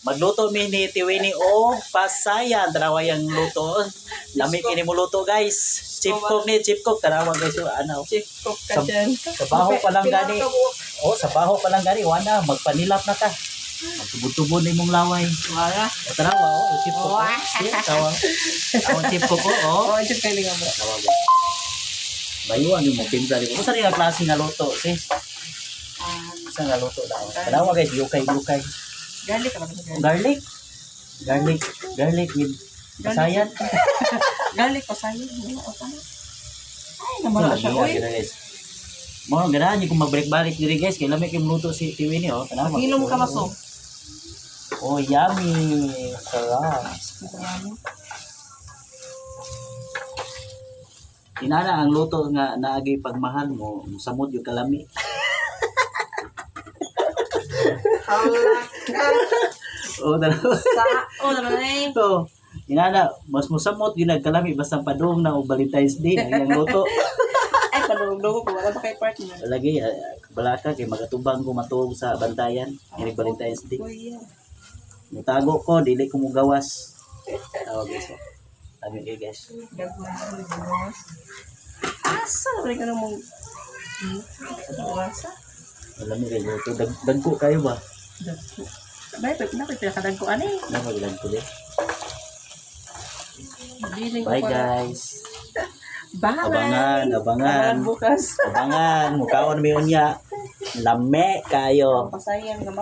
Magluto mi ni Tiwini o pasayan. Tanawa yung luto. Lami kini mo luto, guys. Chief cook ni Chief Cook. Tanawa, guys, yung ano. Chief cook ka dyan. Sa baho pa lang Pila gani. ka buok? Oh, sa baho pa lang gani. Wala, magpanilap na ka. Magtubod-tubod na imong laway. Wala. O, tanawa, oh, Chief Cook. Oh. See, tawa. Ang Chief Cook, oh. Oh. Oh, chief kayo nga ba? Tanawa, guys. Bayuan yung mo timpla di ko. Usa rin ang klase nga luto, sis. Ah, Usa nga luto daw. Tanawa, guys, yukay yukay. Garlic ka ba? Garlic. Garlic. Garlic, garlic with pasayan. Garlic ko sa'yo. Wala o tama. Ay, namara siya. Lami Uy, na, guys. Mo ganahan ko magbalik-balik diri, guys, kay lami kay luto si Tiwini, oh. Tanawa. Hilom ka maso. Oh, yummy. Sarap. Inana ang luto nga naagi pagmahal mo, samot yung kalami. Hala ka. Oh, tanawa. Sa, oh, naman eh. So, inana, mas musamot yun nagkalami basta padung na o Valentine's Day ang iyang luto. Ay, palulog ko. Wala ba kay partner? Lagi, balaka kay magatubang ko matuog sa bantayan inig Valentine's Day. Kuya. Mutago ko, dili ko mugawas. Tawag, guys. Oh. Sabi kayo, guys. Gagawin. Asa? Wala ka namang. Asa? Alam mo kayo, luto. Dagko kayo ba? Dagko. Bay, pag na pinakadagko ani. Napaglag ko din. Biling ko Bye, pa. guys. Bye. Abangan, abangan. Abangan bukas. Abangan, mukaon mi unya. Lame kayo. Pasayang nga.